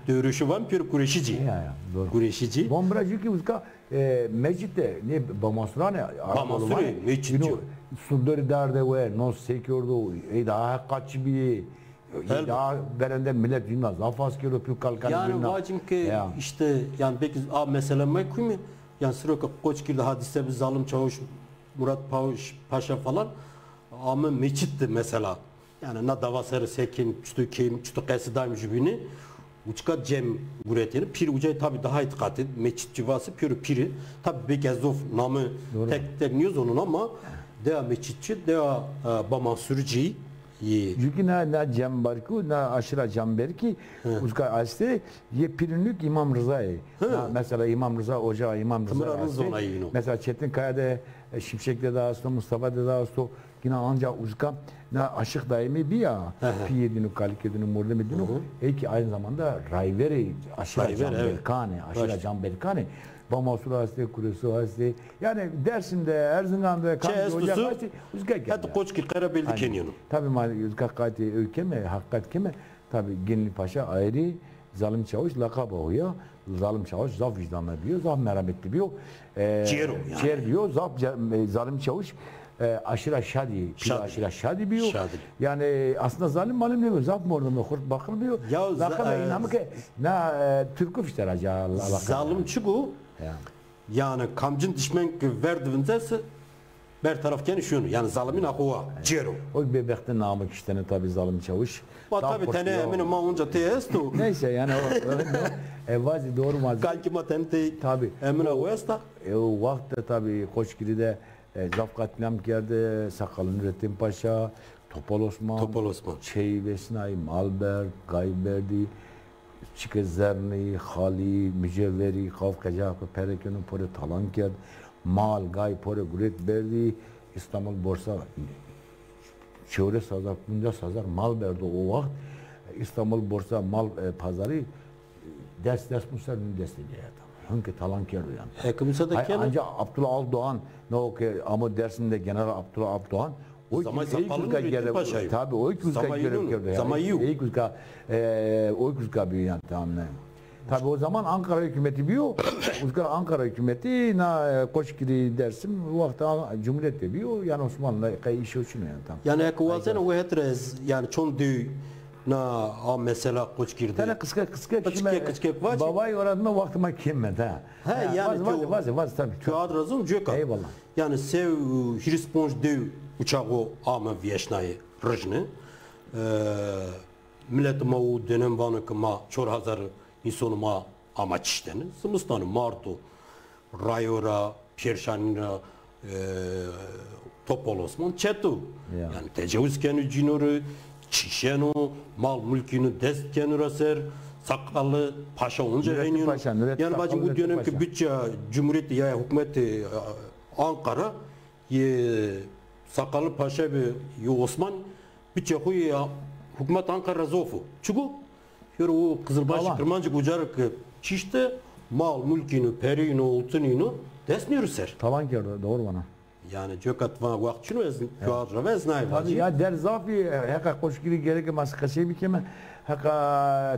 dêwruşu van pêro Kureşî ci. Ya, ya, doğru. Kureşî ci. Bon, bira, jû ki uzka, e, mecit de, ne, Bamasurane, Bamasure, mecit ci. Sundorî darde we, nos se kerdo, ey daha kaç bi, daha berende milet vîna zaf az kerdo, pî kalkanî. Yanî vacîm ke îşte, yanî belkî a mesele me kuyme, yanî siro ke Qoçgirî de hadîse bi Zalim Çavuş, Murat Paş-, Paşa falan, ame meçit de mesela. Yanî na dava ser sekên çito kêm, çito qesî daym jubînî, uçka cem guretêne. Pîr ucay tabî daha îtîqatî, meçit ci vase pêro pîrî. Tabî belkî ez zof name tek tek nîyo zonon ama dewa meçit ci, dewa, e, Bamasur ci yê. Çünkü na, na cem barku, na aşira cem berkî, uçka este, yê pîrinük İmam Rıza yê. Na, mesela İmam Rıza, oca İmam Rıza. Mesela Çetin Kaya de, e, Şimşek de da asto, Mustafa de da asto. Yine ancak uzka na Aşık Daimi bir ya, piyê dinu, kalikê dinu, mordemê dinu, ey ki aynı zamanda rayverê aşira Canberkanê, aşira Canberkanê, Bamasur hastê, Kuresu hastê. Yani Dersim'de, Erzingan'da, Kamcı Ocak hastê, uzka geldi. Hatta Koçgir Karabelli keniyonu. Tabii ma uzka kati öykeme, hakikat keme, tabii Genli Paşa ayrı, Zalim Çavuş lakaba o ya. Zalim Çavuş zaf vicdanlı biyo, zaf merhametli biyo. E, Ciğer o yani. Ciğer biyo, zaf ce-, e, Zalim Çavuş, e, aşira şadî, pîrî aşira şadî biyo. Şadî. Yani aslında zalim malim ne biyo, zaf mordemê xurt bakır biyo. Ya lakaba e, inamı ke na, e, Türkü işte raca. Zalim çiku? Ya. Yanî kamcîn dişmen ke ver di vincesi, bertaraf kenî şunu. Yanî zalimîna xo wa, cêro. O bêbextî namî kiştene tabi Zalim Çavuş. Ma tabi tenê emînê ma onca tê esto. Neyse yani o, e, vazî doğru vazî. Kalkî ma tenê tê emîna xo esta. E, o waxt de tabi Qoçgirî de, e, zaf katliam kerde, Saqalî Nurettin Paşa, Topal Osman, Topal Osman. Çey vêsnayî, mal berd, gay berdî. Çike zernî, xalî, mucevherî, qaf qeca xo pere keno, porê talan kerd, mal, gay, porê guret berdî, İstanbul Borsa çewres hazar, pîncas hazar mal berdo o waxt. İstanbul Borsa mal, e, pazarî, e, dest, dest muser, dest de. Hınke talan kerdo yanî. Eke musa da keno. Ancak Abdullah Aldoğan, no ke amo Dersim'de General Abdullah Aldoğan, o ki, Zamanî ey Saqalî kuzka Nurettin Paşa yo. Tabi, o ki kuzka görev kerdo yanî. Zamanî yo. Ey kuzka, e, o kuzka biyo yanî, tamam ne. Tabi o zaman Ankara hükümeti biyo, kuzka Ankara hükümeti na, e, Qoçgirî Dersim wexta Cumhuriyet de biyo, yanî Osmanlı qey iş o çin o yanî tam. Yanî eke wazena o het ra ez, yanî çon dew na a mesela Qoçgirî de. Tene kıska kıska kime, kıska kıska vac. Babay oratma wextê ma kêm mend ha. He, yanî vaz, vaz, vaz, vaz, tabi. Tu ad ra zon coka. Eyvallah. Yanî sew hîris ponc dew uçaxo ame vîyeşnayê rijne. E, milet ma o dönem vano ke ma çor hazar înson ma ama çiştene. Zimistan, marto, rayo ra, pêrşanî ra, e, Topal Osman çeto. Ya. Yanî tecawuz keno cîno rê, çişeno, mal mulkî nu dest keno ra ser, Saqalî Paşa onca henîno. Yanî vacî bu dönem ki bütçe Cumhuriyeti ya hükümeti, e, Ankara, yê Saqalî Paşa bi, yê Osman, bütçe xo yê hukmat Ankara zof o. Çiku? Yoro o Qizilbaşî Kirmancî uca ra ke çişte, mal, mulkî nu, perî nu, oltinî nu, dest nêro ser. Talan kerdo, doğru vana. Yanî coka ti vana waxt çin o, ez kağıt ra ve ez nayê vacî. Ya der zafî, heqa Qoçgirî gereke ma qesey bikeme, heqa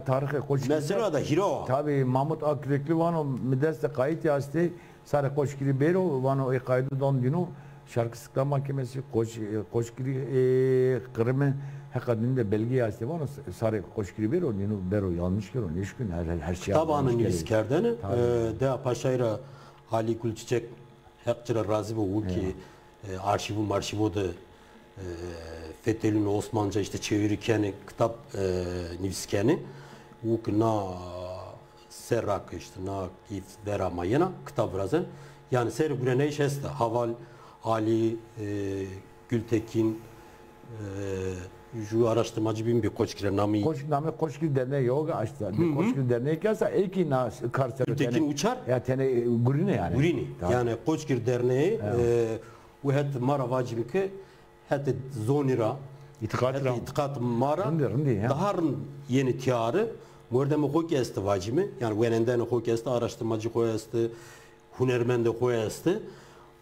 tarixê Qoçgirî. Mesela da hîra. Tabi Mahmut Akürekli vano, mi dest de qayîtî astê, Sarê Qoçgirî bêro, vano ê qaydo dan dîno, şarkı sıklama kemesi, Qoç, e, Qoçgirî, e, qirimi, heqa dîno de belge astê, vano sarê Qoçgirî bêro, dîno bero, yanlış kero, nêşkîn, her, her, her şey. Kitab anî nivîskerdene, e, dewa Paşayî ra Halî Gulçiçek, Heq ci ra razî bo, o ki, e, arşîvo marşîvo de, e, fetelîno, Osmanca işte çevirî kenê, kitab, e, nivîs kenê. O ki na serra ke işte na kî vera ma yena kitab virazen. Yanî serê gurenayîş esta. Haval Alî, e, Gültekin, e, ju araştırmacı bin bir Qoçgirî namî. Qoç, namê Qoçgirî Derneği yo, aşta. Hı hı. Qoçgirî Derneği ki esta, ey ki na kar ser Gültekin tenê, Uçar. Ya tenê, e, gurîne yanî. Gurîne. Tabii. Yanî Qoçgirî Derneği, e, û het ma ra vacîm ke hetê zonî ra, Îtîqat ra. Îtîqat ma ra daha rind yenê tîyare. Mordemê xo kî estî vacîme. Yanî wenendenê xo kî estî, araştirmacî xo estî, hunermendê xo estî.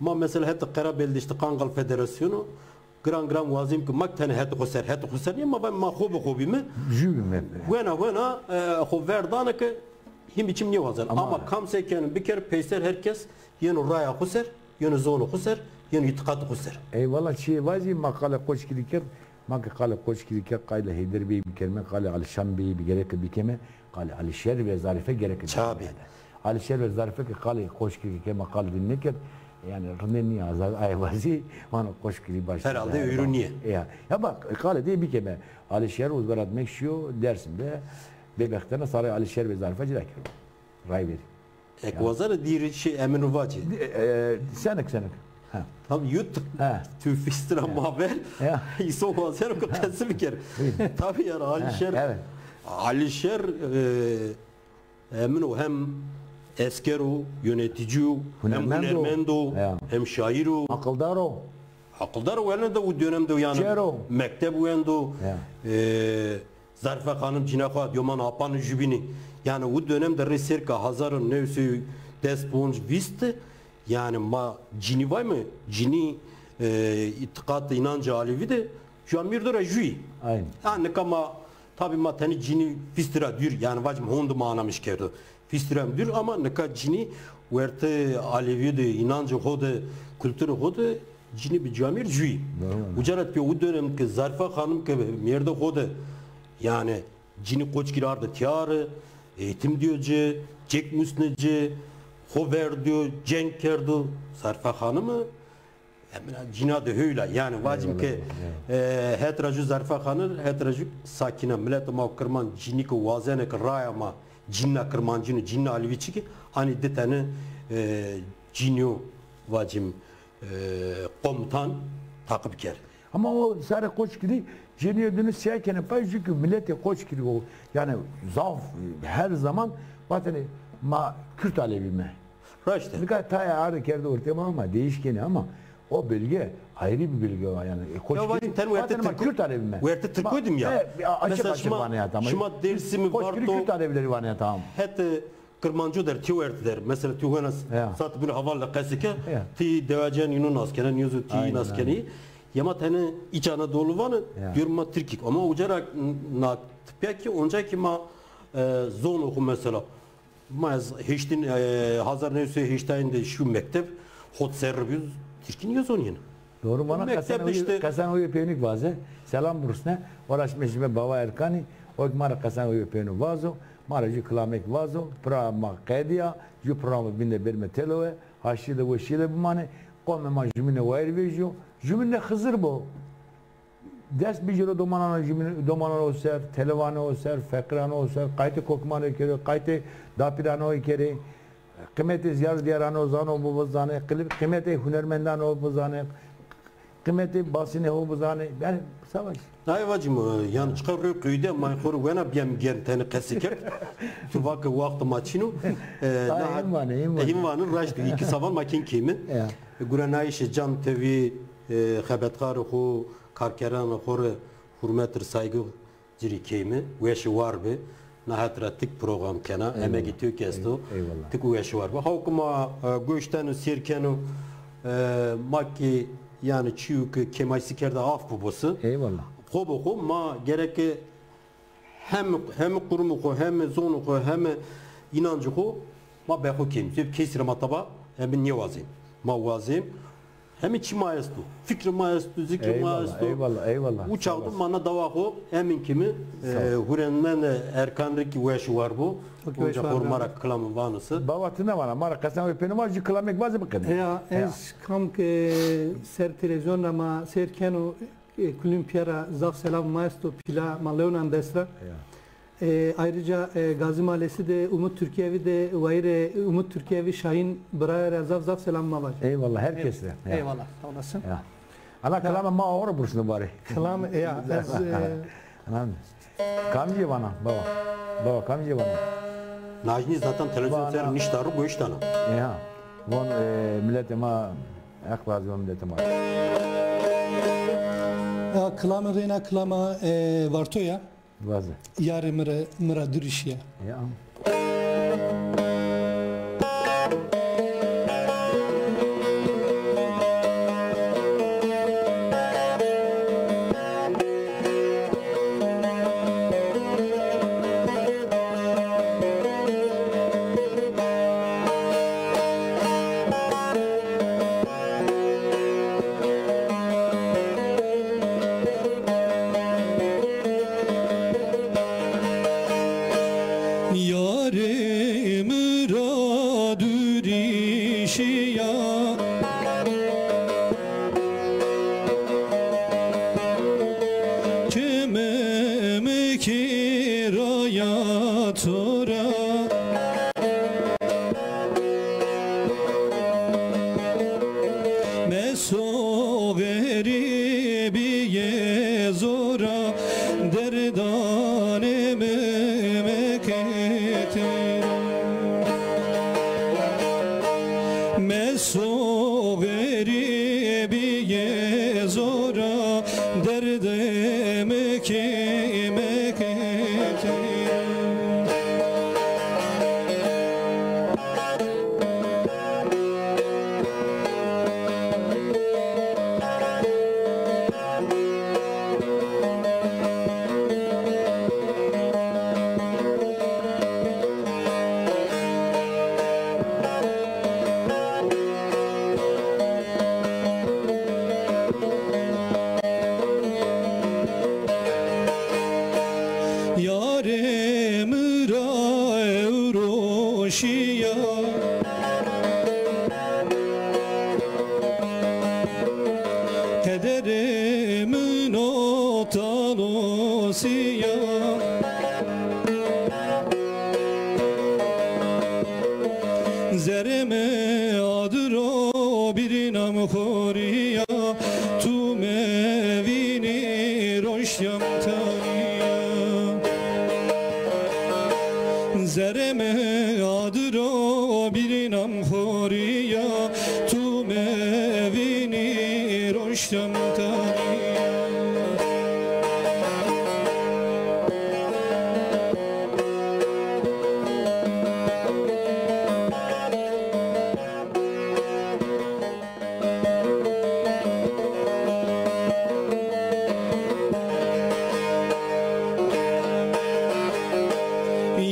Ma mesela hetê Qerebeldîştî Qangal Federasyono giran giran wazîm ki ma tenê hetê xo ser, hetê xo ser nîya, ma vayîme ma xo bi xo bîme. Jû bîme. Wena wena, e, xo ver dane ki hîmî çim nêwazen. Ama kam se keno biker, peyser her kes yeno raya xo ser, yeno zonê xo ser, yeno îtîqatê xo ser. Eyvallah, çîyê vacî, ma qalê Qoçgirî kerd, ma ke qalê Qoçgirî kerd, qalê Heyder Beyî bikerme, qalê Alîşan Beyî bi gereke bikeme, qalê Alîşer ve Zarife gereke bikeme. Alîşer ve Zarife ke qalê Qoçgirî kerd, ma qalê din nêkerd. Yanî rindê nîya, ez aye vazî, vano Qoçgirî baş. Herhalde ewro nîye. Ya, ya bak, qalê dê bikeme. Alîşer o verat mek şîyo Dersim de, bêbextene sarê Alîşer ve Zarife cida kerdo. Ray verî. Ek wazena dîrî şey Emîn û vacî. E, e, senik, senik. Ha. Tam yut tu fistira ma ver. Ya. Îso wazeno ki qesî biker. Tabii yani Alîşer, evet. Alîşer, e, Emîn o hem esker o, yönetici o, hem hunermend o, hem şaîr o. Aqildar o. Aqildar o, wele de o dönemde yani mekteb wendo. Ya. E, Zarife Xanim cîna xo diyo ma na apan jubînî. Yanî o dönem de rê serka hezar û new sey des ponc vîst de, yanî ma cînî vayme, cînî, e, îtîqat, înancê Alevî de ju amîr de ra jûyî. Aynen. Ha, nika ma, tabî ma tenê cînî fîstira dûr, yanî vacim honde ma anamiş kerdo. Fîstira dûr ama nika cînî wertê Alevî de, înancê xo de, kulturê xo de cînî bi camîr jûyî. Uca ra pîya o dönem ke Zarife Xanim ke mêrdê xo de, yanî cînî Qoçgirî arde tîyare, eğitim diyo ci, cek musne ci, xo verdiyo, cenk kerdo. Zarife Xanimi, e, cîna de hewla, yanî vacim ke, e, het ra jû Zarife Xanim, het ra jû Sakîne, miletê ma Kirmanc cînî ke wazene ke raya ma cînîna Kirmancîno, cînîna Alevî çikî, anî di tene, e, cînîyo vacim, e, komutan taqib kerd. Ama o sarê Qoçgirî cênîyê dinu sîya kenê pay, jû ki miletê Qoçgirî o, yanî zaf, her zaman vatene ma Kürt Alevî me. Raşt e. Nika taya arde kerdo ortê ma ama değiş kenê ama o bölge ayrı bir bölge var yani. E, Qoçgirî vatene ma Kürt Alevî me. Wertê Tirkû dîm ya. E, açık açık vanê ya tamam. Şima Dêrsimî, Varto, Kürt Alevîleri vanê ya tamam. Hetê Kirmanco der, tîyo werte der. Mesela tîyo wena sat bîn haval de qesî ke, tî dewaciyan îno nas kena, nîyo zî tî nas kenî. Yema tene Îç Anadolu vanê, diyor ma Tirkik. Ama uca ra na tipya ki, onca ki ma, e, zonê xo mesela. Ma ez heştin, e, hezar new sey heştayîn de şîyo mekteb, hot serre bîyo, Tirkî nîyo zonîyêne. Doğru, bana mekteb Qesen Hoyê, işte. Qesen Hoyê Pênik vaze. Selam burusne. Ora şime şime Bava Erkanî. O ki ma ra Qesen Hoyê Pênik vazo. Ma ra jû kilamêk vazo. Pira ma qedîya. Jû programo bîn de berme telowe. Haşîye de weşîye de bimane. Qomê ma jumîne wayîr vejîyo. Jumîne Xizir bo. Dest bijiro domanan, jumîne, domanan o ser, televan o ser, feqiran o ser, qaytê kokmanê kerê, qaytê dapîran o kerê. Qimetê ziyar diyarano zano, bo bizanê, qili-, qimetê hunermendano bizanê, qimetê basînê ho bizanê. Yanî savaş. Nayê vacî mi, yanî çiqa rê qeyde ma xo rê wena bîyem gern tenê qesî kerd. Tu va ke waxt ma çin o. E, hîn vanê, hîn vanê. Hîn vanê, raşt, îkî savan ma kên keyme. Ya. Gurenayîşê Cam T V, e, xebetkarê xo, karkeranê xo rê hurmet ir, saygı. Ci rê keyme, weşê war be. Na het ra tik program kena, emegê to kî esto. Eyvallah. Tik weşê war be. Haw ke ma, e, goş deno, sêr keno, e, ma kî yanî çîyo ke kêmaşî kerda af bibo se. Eyvallah. Xo bi xo ma gereke hem, hem qurumê xo, hem zonê xo, hem înancê xo ma be xo keyme. Zê kesî ra ma taba, hem nêwazên. Ma wazên. Hemî çî ma esto. Fikrê ma esto, zikrê ma esto. Eyvallah, eyvallah. Uca de ma na dawa xo emin kîme, e, hurenmendê Erkan rê kî weş û war bo. Onca xo rê ma ra kilamî vano se. Bava, ti nêvana, ma ra qesen wê pênû ma, jû kilamêk vaze biqedî. Heya, ez kam ke ser televîzyon ra ma sêr keno, e, kulîn pîya ra zaf selam ma esto, pîla ma lewnan dest ra. E, ayrıca, e, Gazi Mahallesi de Umut Türkiyevi de wayîrê Umut Türkiyevi Şahin biraya ra zaf zaf selam ma vajî. Eyvallah, her kes de. Ya. Eyvallah, sağ olasın. Ya. Ana, kilama ma ora bursunu bari. Kilam, ya, ez, e, Anam. Kamcî vana, baba? Baba, kamcî vana? Najnî zaten televîzyon ser nişta ro goş dana. Ya. Von, e, miletê ma, Heq razî von miletê ma. Ya, kilame reyna kilama, e, Varto ya. Vaze. Yarê mi ra, mi ra dûrî şîya. Ya. Yarê mi ra dûrî şîya. Çimê mi kî raya to ra. Meso xerîbîyê zora, derdanê mi meketê ra. Meso xerîbîyê zora, derdê mi kî meketê ra. Yarê mi ra ewro şîya. Qederê mi no talo sîya. Zerê mi adiro bîrînam xorîya, tu mevînî roştîyam tanîya. Zerê mi adiro bîrînam xorîya, tu mevînî roştîyam tanîya.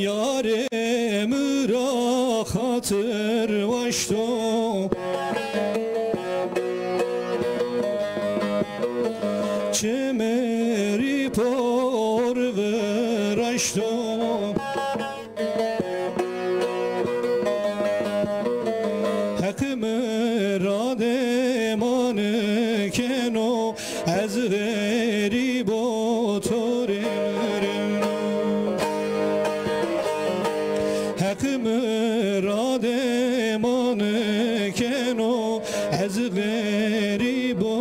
Yarê mi ra xatir waşto, çimê rî por viraşto. Heqî mi ra dêman keno, ez xerîb û to rê mireno. Heqî mi ra dêman keno, ez xerîb û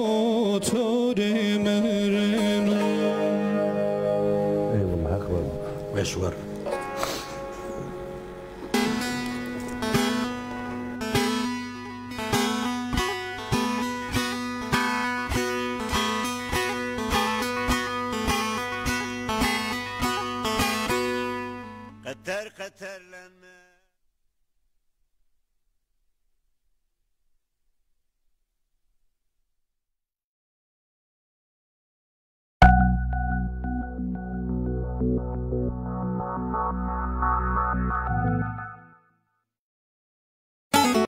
to rê mireno. Eyvallah, Heq razî bo. Weş war. Qeter qeterlenme.